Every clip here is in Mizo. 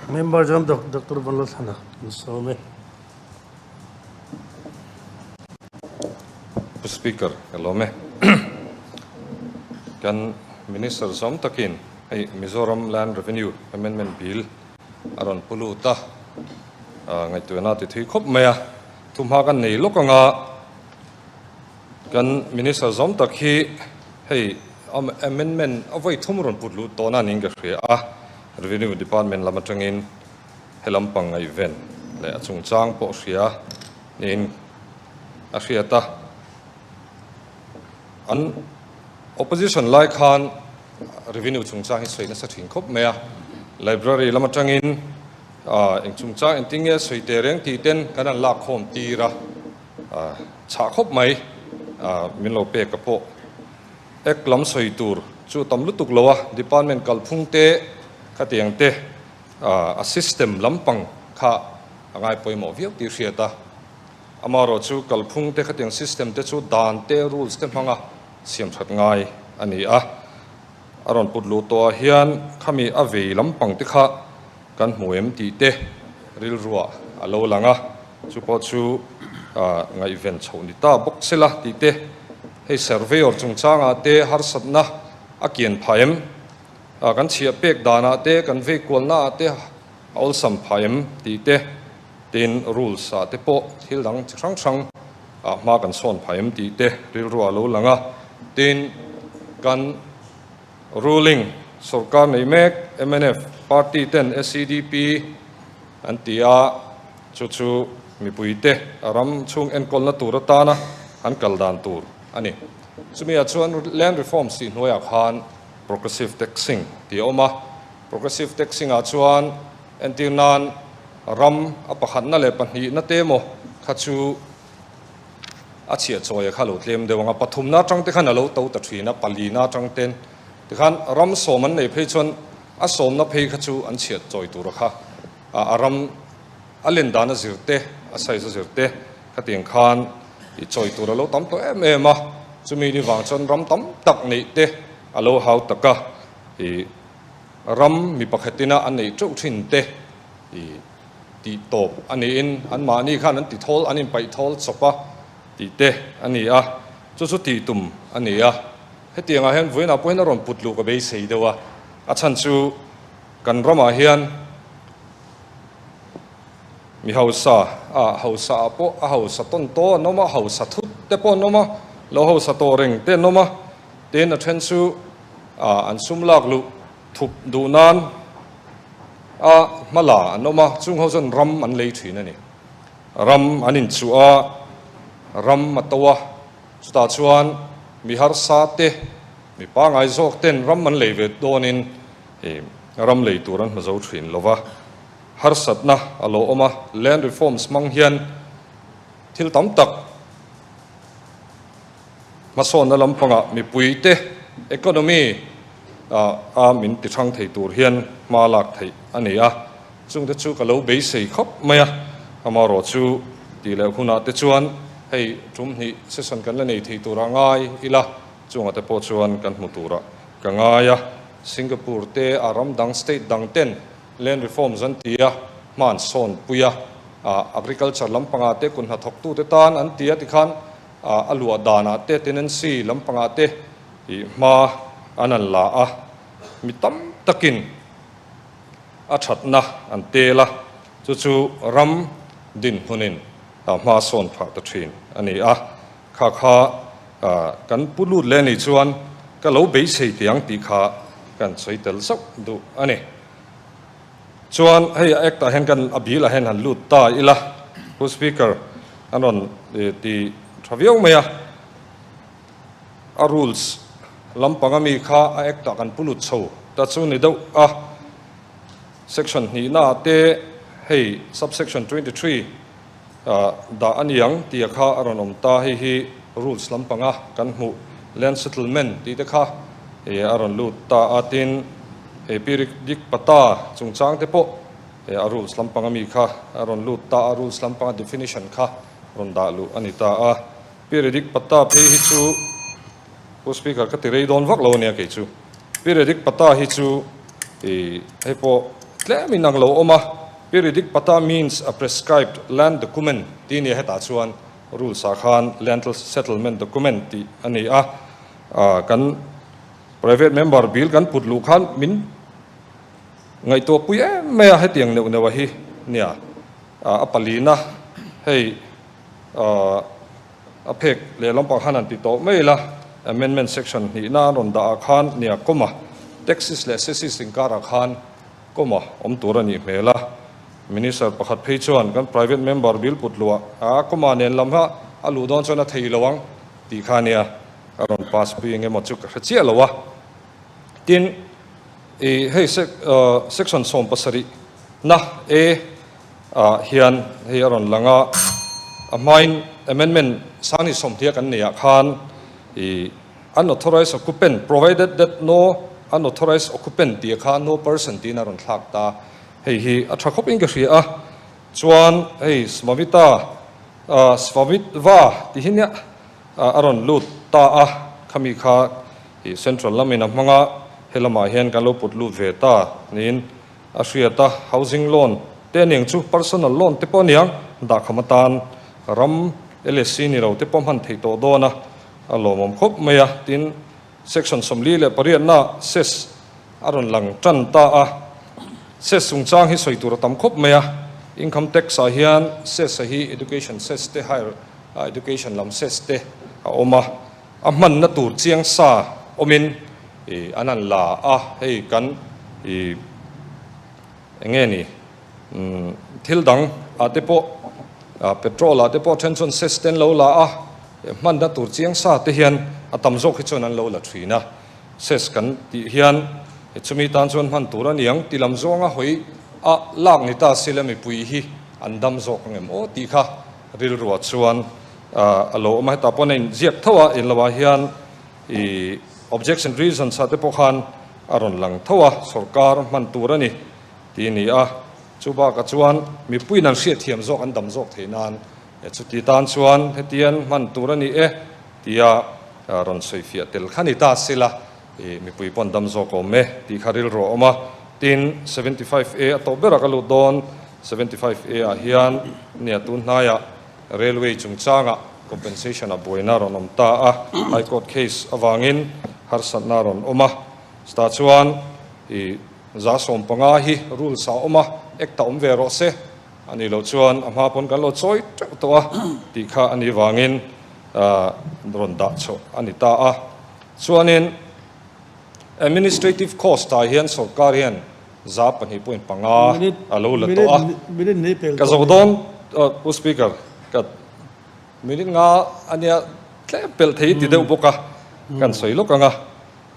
Member John Doctor Vanlalthlana an sawm e. Pu Speaker, ka lawm e. Kan Minister zawm takin hei Mizoram Land Revenue Amendment Bill a rawn pu lut a, ngaihtuahna ti thui khawp mai a. Thuhma kan nei lawk anga kan Minister zawm tak hi hei amendment a vawi thum rawn put lut tawhna niin ka hria a, Revenue Department lam atangin he lampang ngaihven leh a chungchang pawh hria niin a hriat a. An opposition lai khan revenue chungchang hi sawi nasa thin khawp mai a, library lam atangin eng chungchang engtin nge sawi teh reng tih ten kan han lak khawm tir a, chhah khawp mai min lo pek a pawh. Act lam sawi tur chu tam lutuk lo a, department kalphung te khatiang te a system lampang kha a ngai pawimawh viau tih hriat a. Amaherawh chu kalphung te khatiang system te chu dan te rules te hmanga siam that ngai a ni a. A rawn put luh tawhah hian khami a vei lampang te kha kan hmu em tih te rilruah a lo lang a, chu pawh chu ngaihven chhoh ni ta bawk sela tih te, hei surveyor chungchangah te harsatna a kian phah em, kan chhiah pek danah te kan vei kualnaah te a awlsam phah em tih te, tin rules ah te pawh thil dang chi hrang hrang ah hma kan sawn phah em tih te rilruah a lo lang a, tin kan Ruling sorkar nei mek mnf party ten SEDP an ti a, chu chu mipuite a ram chhung enkawlna tur atana an kal dan tur a ni. Chumi ah chuan Land Reforms tih hnuaiah khan Progressive Taxing tih a awm a, Progressive Taxing ah chuan entir nan ram a pakhatna leh pahnihna te emaw kha chu A chhiah chawi a kha lo tlem deuh ang a, pathumna atang te khan a lo to ta thin a, palina atang ten tikhan ram sawm an nei phei chuan a sawmna phei kha chu an chhiat chawi tur a kha a ram a len dan a zir te a size a zir te khatiang khan i chawi tur a lo tam tawh em em a, chumi ni vang chuan ram tam tak neih te a lo hau tak a, i ram mi pakhatina a neih teuh thin te i. Tih tawp a niin anmahni khan an ti thawl, an inpaih thawl chawp a tih te a ni a, chu chu tih tum a ni a. Hetiangah hian vawiinah pawhin a rawn put luh ka beisei deuh a, a chhan chu kan ramah hian mi hausa a hausa ah pawh a hausa tawn taw an awm a, hausa thut te pawh an awm a, lo hausa tawh reng te an awm a, tin a then chu an sum lak luh thup duh nan A hma la an awm a, chung ho chuan ram an lei thin a ni. Ram an inchuh a, ram a to a, chutah chuan mi harsa te, mi pangngai zawk ten ram an lei ve dawnin ram lei tur an hmu zo thin lo va. Harsatna a lo awm a, land reforms hmang hian thil tam tak hmasawnna lampangah mipuite economy a min ti hrang thei tur hian hma lak theih a ni a, chungte chu ka lo beisei khawp mai a, amaherawh chu tih leh hunah te chuan hei tum hnih session kan la nei thei turah ngai ila, chungah te pawh chuan kan hmu turah ka ngai a, Singapore te a ram dang state dang ten land reforms an ti a, hma an sawn pui a, agriculture lampangah te kut hnathawktute tan an ti a tikhan a luah danah te tenancy lampangah te Tih hma an an la a, mi tam takin a thatna an tel a, chu chu ram dinhmunin hma sawn phah ta thin a ni a. Kha kha kan pu lut leh ni chuan ka lo beisei teh ang tih kha kan sawi tel zauh duh a ni. Chuan hei a act ah hian kan a bill ah hian han lut ta ila, Pu Speaker an rawn ti tha viau mai a. A rules lampang ami kha a act ah kan pu lut chho ta chu ni deuh a, section hnihna ah te hei subsection 23 dah a ni ang tih a kha a rawn awm ta, hei hi rules lampang a kan hmuh land settlement tih te kha a rawn lut ta a, tin hei periodic pata chungchang te pawh a rules lampang ami kha a rawn lut ta a, rules lampang a definition kha rawn dah luh a ni ta a. Periodic patta phei hi chu Pu Speaker ka ti rei dawn vak lo ania kei chu. Periodic patta hi chu i hei pawh Tlem in ang lo awm a, Periodic Patta means a prescribed land document tih nia hetah chuan rules ah khan land settlement document tih a ni a, kan private member bill kan put luh khan min ngaihtuah pui em mai a hetiang neuh neuh a hi nia a palina hei a phek lehlam pang khan han ti tawh mai ila amendment section hnihna an rawn dah ah khan nia comma taxes leh cesses inkarah khan comma awm tur a nih hmel a minister pakhat phei chuan kan private member bill put luah a comma nen lam kha a luh dawn chuan a thei lo ang tih kha nia a rawn pass pui eng emaw chu ka hre chiah lo a tin ih hei section 17 na a ah hian hei a rawn lang a, a hmain amendment sangni sawmhnih a kan neih ah khan ih unauthorized occupant provided that no unauthorized occupant tih kha no person tiin a rawn thlak ta, hei hi a tha khawp in ka hria a, chuan hei Svamita ah Svamitva tih hi nia a rawn lut ta a, khami kha ih central lamin a hmang a, helamah hian kan lo put lut ve ta niin. A hriat a, housing loan te aniang chu personal loan te pawh aniang, dahkham atan ram LSC ni lo te pawh hman theih tawh dawn a, a lawmawm khawp mai a, tin section 48 na cess a rawn lang tan ta a, cess chungchang hi sawi tur a tam khawp mai a, income tax ah hian cess a hi education cess te higher education lam cess te a awm a, a hmanna tur chiang sa awmin ih an han la a, hei kan ih eng nge ni umm thil dang ah te pawh ah petrol ah te pawh then chuan cess te an lo la a, hmanna tur chiang sa te hian a tam zawk hi chuan an lo la thin a, cess kan tih hian chumi tan chuan hman tur a niang ti lam zawnga hawi a lak ni ta sila mipui hi an dam zawk ang em aw tih kha rilruah chuan a lo awm a, hetah pawh a inziak tho a, in lohah hian ih objection reasons ah te pawh khan a rawn lang tho a, sorkar hman tur a ni tih a ni a, chu bakah chuan mipuiin an hriatthiam zawk an dam zawk theih nan chuti tan chuan hetian hman tur a ni e tia rawn sawifiah tel kha ni ta sela ih mipui pawh an dam zawk awm e tih kha rilru a awm a, tin 75 A a tawh berah ka lut dawn 75 A ah hian nia tun hnaiah Railway chungchangah compensation a buaina rawn awm ta a, High Court case avangin harsatna rawn awm a, chutah chuan i 150 hi rules a awm a, act a awm ve rawh se, a nih loh chuan a hma pawn kan lo chawi teuh tawh a tih kha a nih vangin rawn dah chhoh a ni ta a. Chuanin administrative cost ah hian sorkar hian 2.5 a lo la tawh a. Ka zo dawn Pu Speaker, ka minute nga a nia tlem pelh thei ti deuh bawk a, kan sawi lawk ang a,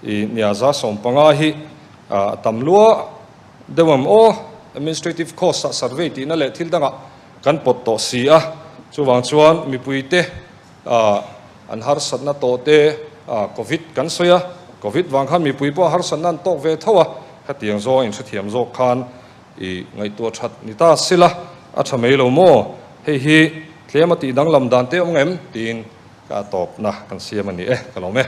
i nia 150 hi a tam lua deuh ang aw, administrative cost ah survey tihna leh thil dangah kan pawt tawh si a, chuvang chuan mipuite an harsatna tawh te Covid kan sawi a, Covid vang khan mipui pawh harsatna an tawk ve tho a, hetiang zawng inhrethiam zawk khan i ngaihtuah that ni ta sila a tha mai lo maw, hei hi tlem a tih danglam dan te awm ngem tiin ka tawpna kan siam a ni e, ka lawm e.